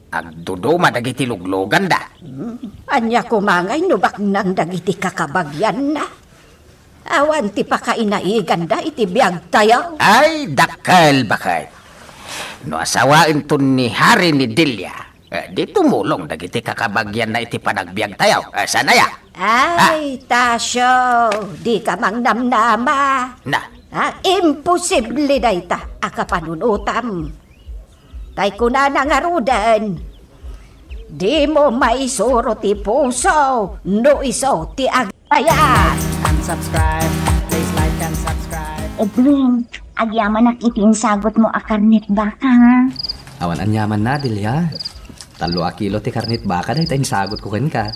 Agduduma dagiti lugluganda. Hmm, ania koma ngay no baknang dagiti kakabagianna? Awan ti pakainaiganda iti biagtayo. Ay, dakkel, baket. No asawaenton ni Harry ni Delia, eh, di tumulong dagiti kakabagianna iti panagbiagtayo. Eh, saan aya? Ay, ha? Tasyo, dika mangnamnama. Na. Ha? Imposible dayta a kapanunotam. Tay kunana ngaruden, dimo maisuro ti puso no isu ti ag- Ayan! And subscribe. Please like and subscribe. Edwin, agyamanak iti insagutmo a karnet baka, ha? Awan aniamanna, Delia. Tallo a kilo ti karnet baka dayta insagutko kenka.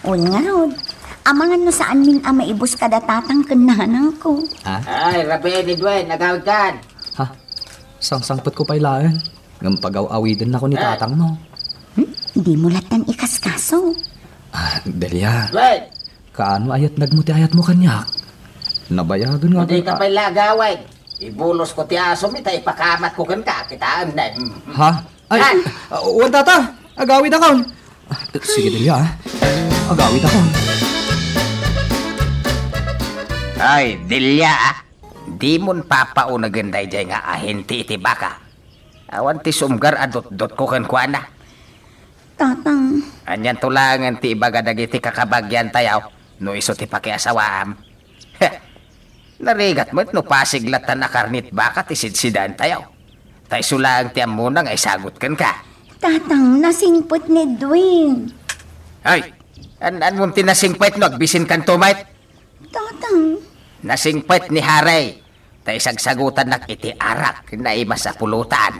Wen ngarud, amangan no saanmin a maibus kada tatang ken nanangko. Ha? Ay, rabii, Edwin, agawidkan. Ha? Sangsangpetko pay laeng. Ngem pagaw-awidennako ni tatangmo. Hmm? Dimo lattan ikaskaso. Ah, Delia. Wen! Kaano a yatnagmo ti ayatmo kaniak? Nabayagen nga. Dika pay la agawid. Ibulosko ti asom ita ipakamatko kenka, kitaem, ne. Ha? Ay, ah, wen, tata. Agawidakon. Sige, Delia, ah. Agawidakon. Ay, Delia, ah. Dimon papaunegen daydiay nga ahente iti baka. Awan ti sumgar a dutdotko kenkuana. Tatang. Anianto laengen ti ibaga dagiti kakabagiantayo no isu ti pakiasawaam? Heh! Narigat met no pasig latta a karnit baka ti sidsidaentayo. Ta isu laeng ti ammona nga isagut kenka. Tatang, nasingpet ni Edwin. Ay! An-, anmom ti nasingpet no agbisinkanto met? Tatang. Nasingpet ni Harry, ta isagsagutannak iti arak naimas a pulutan.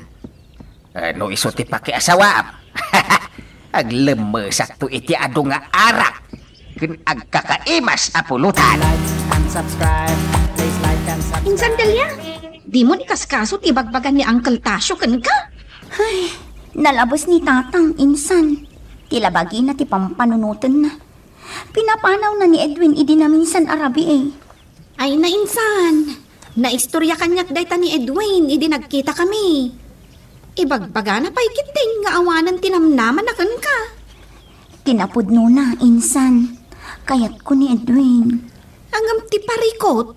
Eh, no isu ti pakiasawaam, aglemmesakto iti adu nga arak ken agkakaimas a pulutan. Like and subscribe. Please like and subscribe. Insan, Delia, dimon ikaskaso ti ibagbaga ni Uncle Tasio kenka? Ay, nalabes ni Tatang, insan. Ti labagina ti pampanunotenna. Pinapanawna ni Edwin idi naminsan a rabii. Ay, nainsan. Naistorya kaniak dayta ni Edwin idi nagkitakami. Ibagbagana pay ketdin nga awanen ti namnamana kenka. Kinapudnona, insan. Kayatko ni Edwin. Ngem ti parikut,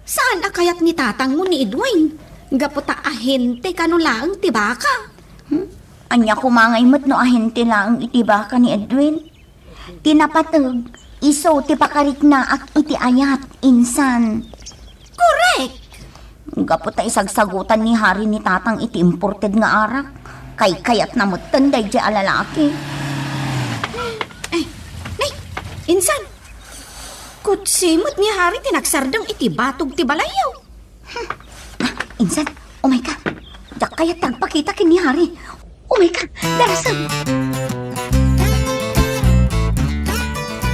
saan a kayat ni tatangmo ni Edwin? Gapu ta ahente kano laeng ti baka. Hmm? Ania koma ngay met no ahente laeng iti baka ni Edwin? Ti napateg, isu ti pakariknaak iti ayat, insan. Korek! Gapu ta isagsagutan ni Harry ni Tatang iti imported nga arak, kaykayatna metten daydiay a lalaki. Ay, nay, insan! Kutsi met ni Harry ti nagsardeng iti batog ti balayyo. Hmm. Ah, insan, umayka. Diak kayat ti agpakita ken ni Harry. Umayka, darasem.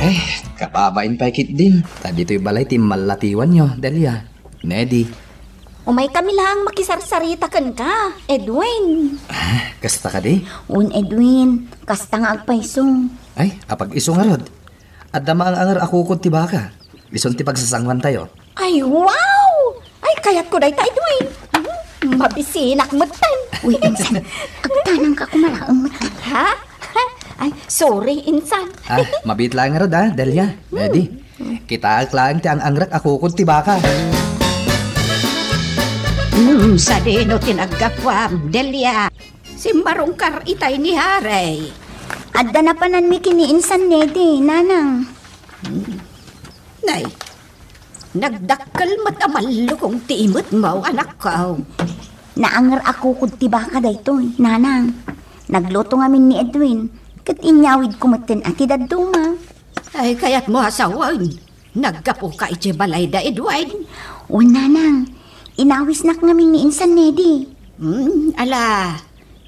Eh, kababain pay ketdin. Ta ditoy balay ti immallatiwanyo, Delia. Nedi. Umaykami laeng makisarsarita kenka, Edwin. Ah, kasta kadi? Wen, Edwin, kasta nga agpayso. Ay, apag-isu ngarud. Adda maang-anger a kukod ti baka. Isun ti pagsasanguantayo. Ay, wow! Ay, kayatko dayta, Edwin. Mm, mabisinak metten. Uy, insan, agtanangka koma laeng metten. Ha? Ay, sorry, insan. Ah, mabiit laeng ngarud, ah, Delia. Ready? Kitaek laeng ti ang-angrek a kukod ti baka. Hmm, sadino ti naggapuam, Delia? Simmarungkar itay ni Harry. Adda napananmi ken ni insan Nedi, nanang. Hmm. Nay, nagdakkel met a mallukong ti imetmo, anakko. Naanger a kukod ti baka daytoy, nanang. Nagluto ngamin ni Edwin, ket inyawidko metten a ti dadduma. Ay, kayatmo a sawen, naggapuka iti balay da Edwin? Wen, nanang. Inawisnak ngamin ni insan Nedi. Hmm, ala,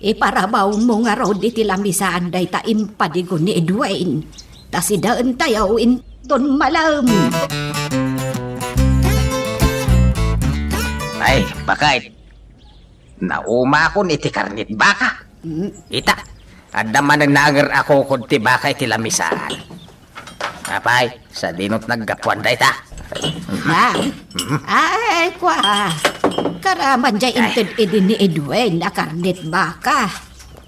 iparabawmo ngarud iti lamisaan dayta impadigo ni Edwin. Ta sidaentayo inton malem. Ay, bakay. Naumakon iti karnit baka. Hmm. Ita, adda manen naanger a kukod ti baka iti lamisaan. Apay, sadinot naggapuan dayta? Ha? Hmm? Ay, kua. Karaman jay Ay. Inted idi ni Edwin a karnit baka.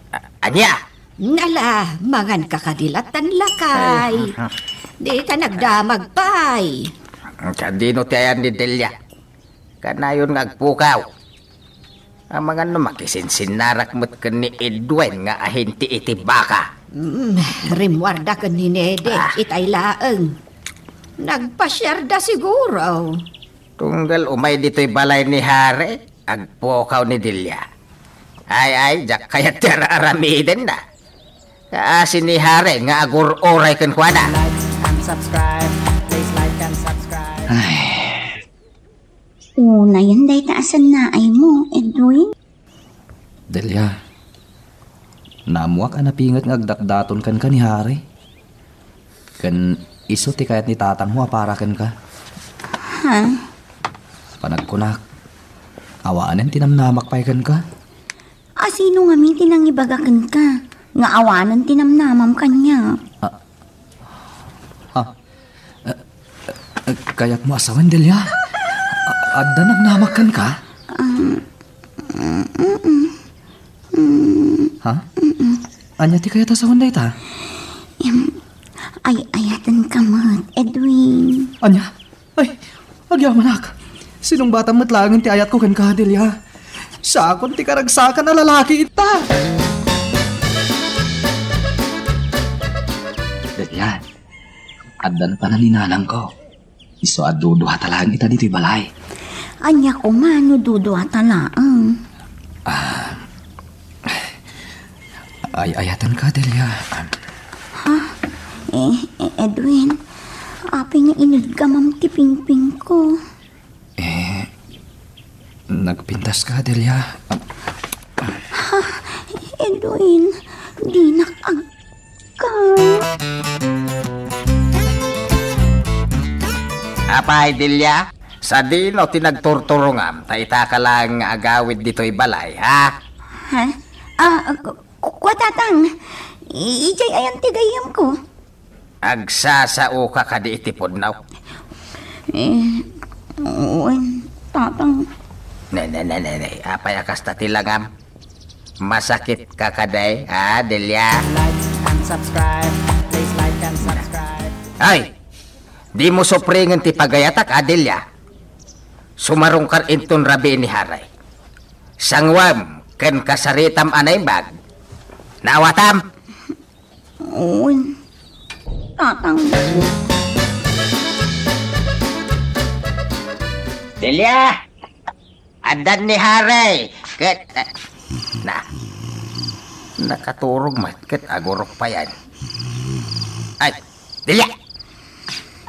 A-, ania? Nala, mangan ka kadi latan lakay. Ay. Di ka nagdamag pay. Sadino ti ayan ni Delia? Kanayon nga agpukaw. Amangan no makisinsinnarak met ken ni Edwin nga ahinti iti baka. Mm, rimmuarda ken ni Nede, Ah. itay laeng. Nagpasiarda siguro. Tunggal umay ditoy balay ni Harry, agpukaw ni Delia. Ay, ay, diak kayat ti ara-aramidenna. Kaasi ni Harry nga agur-uray kenkuana. Like and subscribe. Please like and subscribe. Ay. Unayen dayta a sannaaymo, Edwin? Delia, naammoak a napinget nga agdatdaton kenka ni Harry. Ken isu ti kayat ni tatangmo a para kenka. Ha? Panagkunak, awanen ti namnamak pay kenka. A sino ngamin ti nangibaga kenka nga awanen ti namnamam kaniak? Ah, ah, eh, eh, kayatmo a sawen, Delia? A-, adda namnamak kenka? Um, mm, mm, mm. Ha? Mm-mm. Ania ti kayat a sawen dayta? Em, ay-ayatenka met, Edwin. Ania? Ay, agyamanak. Sinungbatam met laengen ti ayatko kenka, Delia. Siakon ti karagsakan a lalaki ita. Delia, addan pay ni nanangko. Isu a duduata laeng ita ditoy balay. Ania koma no duduata laeng? Ah, ay-ayatenka, Delia. Ha? Eh, eh, Edwin, apay nga iniggamam ti pingpingko? Eh, nagpintaska, Delia. Ha? Edwin, dinak agkan. Apay, Delia? Sadino ti nagturturongam ta itaka laeng nga agawid ditoy balay, ha? Ha? Ah, ku-, ku-, kua, Tatang. I-, idiay ayan ti gayyemko. Agsasaoka kadi iti pudno? Eh, wen, Tatang. Ne, ne, ne, ne, ne. Apay a kasta ti langam? Masakitka kadi, ha, Delia? Like and subscribe. Please like and subscribe. Ay! Dimo supringen ti pagayatak, a Delia. Sumarungkar inton rabii ni Haray. Sanguem ken kasaritam a naimbag. Naawatam? Wen, Tatang. Delia! Addan ni Haray ket, eh, na, nakaturog met ket agurok payen. Ay, Delia!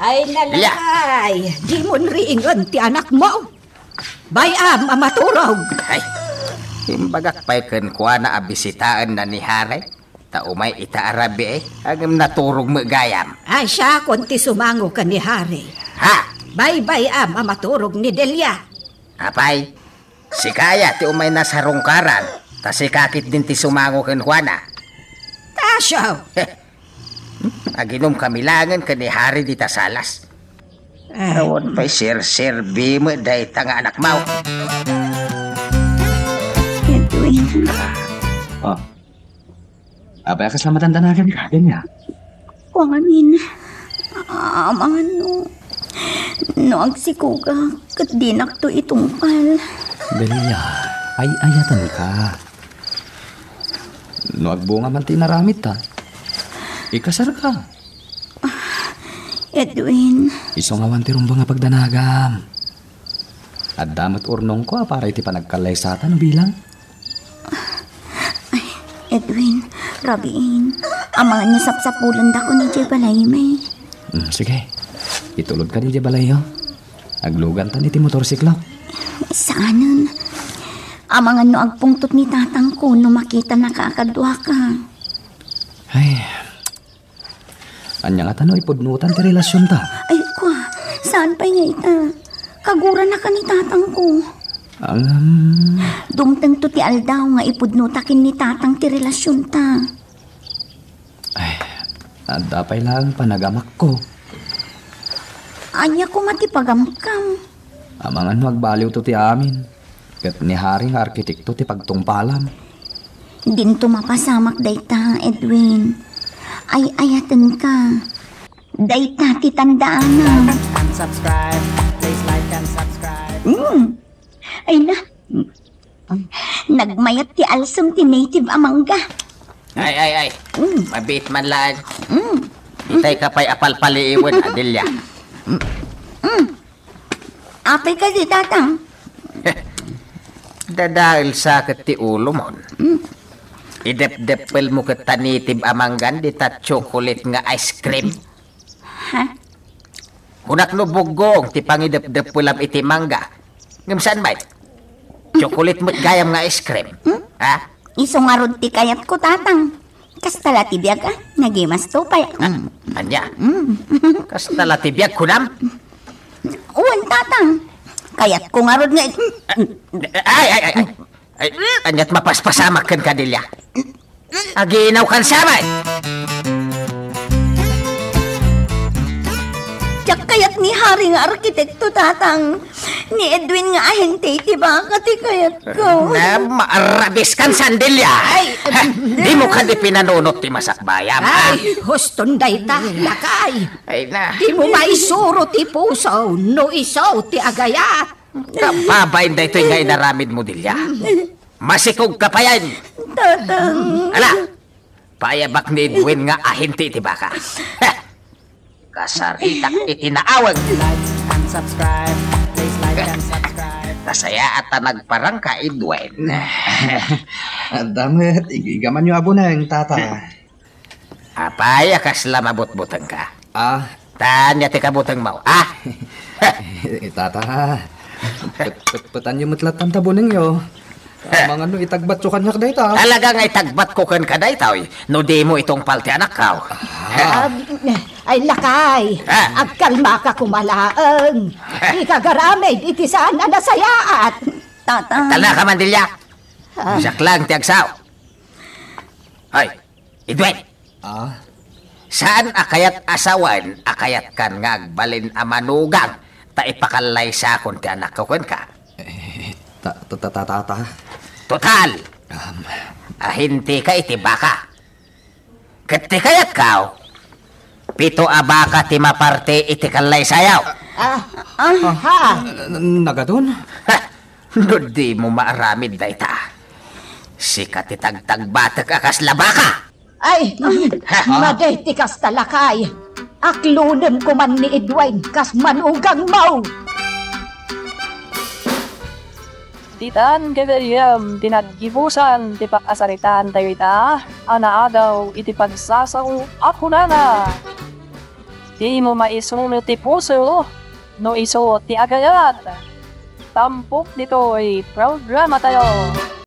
Ay, Delia! Nalakay! Dimon ringen ti anakmo! Bay-am a maturog! Ay, imbagak pay kenkuana a bisitaenna ni Haray. Ta umay ita a rabii, ngem naturog met gayam. Ay, siakon ti sumango ken ni Haray. Ha? Baybay-am a maturog ni Delia. Apay, sika aya ti umay nasarungkaran, ta sika ketdin ti sumango kenkuana. Tasyo! Heh. Aginom kami laengen ken ni Haray dita salas. Eh. Awan pay serserbi met dayta nga anakmo. Edwin. Ah. Apay a kasla madandanagan ka, Delia? Kuamin, amangan no, no agsikogak, ket dinakto itungpal. Delia, ay-ayatenka. No agbunga man ti inaramidta, ikasarka. Edwin. Isu nga awan ti rumbeng a pagdanagam. Adda met urnongko a para iti panagkallaysata no bilang. Ay, Edwin, rabiin. Amangan no sapsapulendakon idiay balaymi. Mm, sige. Itulodka idiay balayyo. Aglugantan iti motorsiklo. Saanen. Amangan no agpungtot ni tatangko no makitanaka a kaduaka. Ay, ania ngata no ipudnotan ti relasionta? Ay, kua, saan pay nga ita? Kaguranaka ni tatangko. Ngem, dumtengto ti aldaw nga ipudnota ken ni tatang ti relasionta. Ay, adda pay laeng panagamakko. Ania koma ti pagamkam? Amangan no agbaliwto ti amin. Ket ni Haray nga arkitekto ti pagtungpalam. Dinto mapasamak dayta, Edwin. Ay-ayatenka. Dayta ti tandaanam. Like and subscribe. Please like and subscribe. Mm. Ay na. Nagmayat ti alsem ti native a mangga. Ay, ay, ay. Mm. Mabiit man laeng. Mm. Itay ka pay a palpaliiwen, Adelia. Mm. Apay kadi, Tatang? Dadael sa ket ti ulomon. Mm. Idepdeppelmo ket ta native a manggan dita chocolate nga ice cream. Ha? Kunak no buggong ti pangidepdeppelam iti mangga. Ngem saan met? Chocolate met gayam nga ice cream. Hmm? Ha? Isu ngarud ti kayatko, Tatang. Kasta la ti biag, a. Nagimasto pay. Ah, ania? Mm. Kasta la ti biag, kunam? Wen, Tatang. Kayatko ngarud nga... Ay, ay, ay, ay. Ay, aniat mapaspasamak kenka, Delia? Aginaw kan sabay! Kayat ni Hari nga arkitekto, Tatang. Ni Edwin nga ahente ti baka ti kayatko. Na, maarabiskan, Sandelia. Ay, dimo kadi pinanunot ti masakbayam, ha? Ay, huston dayta, lakay. Ay na. Dimo maisuro ti puso no isu ti agayat. Kababain daytoy nga inaramidmo, Delia. Masikog ka payen. Tatang. Ala, paayabak ni Edwin nga ahente ti baka. Kasaritak iti naaweg. Like and subscribe. Please like and subscribe. Nasayaat ta nagparangka, Edwin. Adda met, ig-igamanyo a buneng, Tata. Apay a kasla mabutbutengka? Ah. Ania ti kabutengmo, ah? Tata, pet-, petpetanyo met latta ta bunengyo. Amangan no itagbatyo kaniak dayta. Talaga nga itagbatko kenka daytoy, no dimo itungpal ti anakko. Ah. Ay, lakay, ah, agkalmaka koma laeng. Dika agaramid iti saan a nasayaat. Tata. Talna ka man, Delia. Ah. Siak lang ti agsao. Ay, Edwin. Ah? Saan a kayat a sawen a kayatkan nga agbalin a manugang ta ipakallaysakon ti anakko kenka? Eh, ta-, ta-, ta-, ta-, ta-, ta. Total! Um. Ahentika iti baka. Ket ti kayatko, pito a baka ti maparti iti kallaysayo. Ah, ah, ha? N-, nagadun? Ha! No dimo maaramid dayta, sika ti tagtagbatek a kasla baka. Ay, madi ti kasta, lakay. Aklonem koman ni Edwin kas manugangmo. Ditan gagayyem ti naggibusan ti pakasaritaan tayo ita a naadaw iti pagsasao a kunana, "Dimo maisuro ti puso no isu ti agayat." Tampok ditoy programa tayo.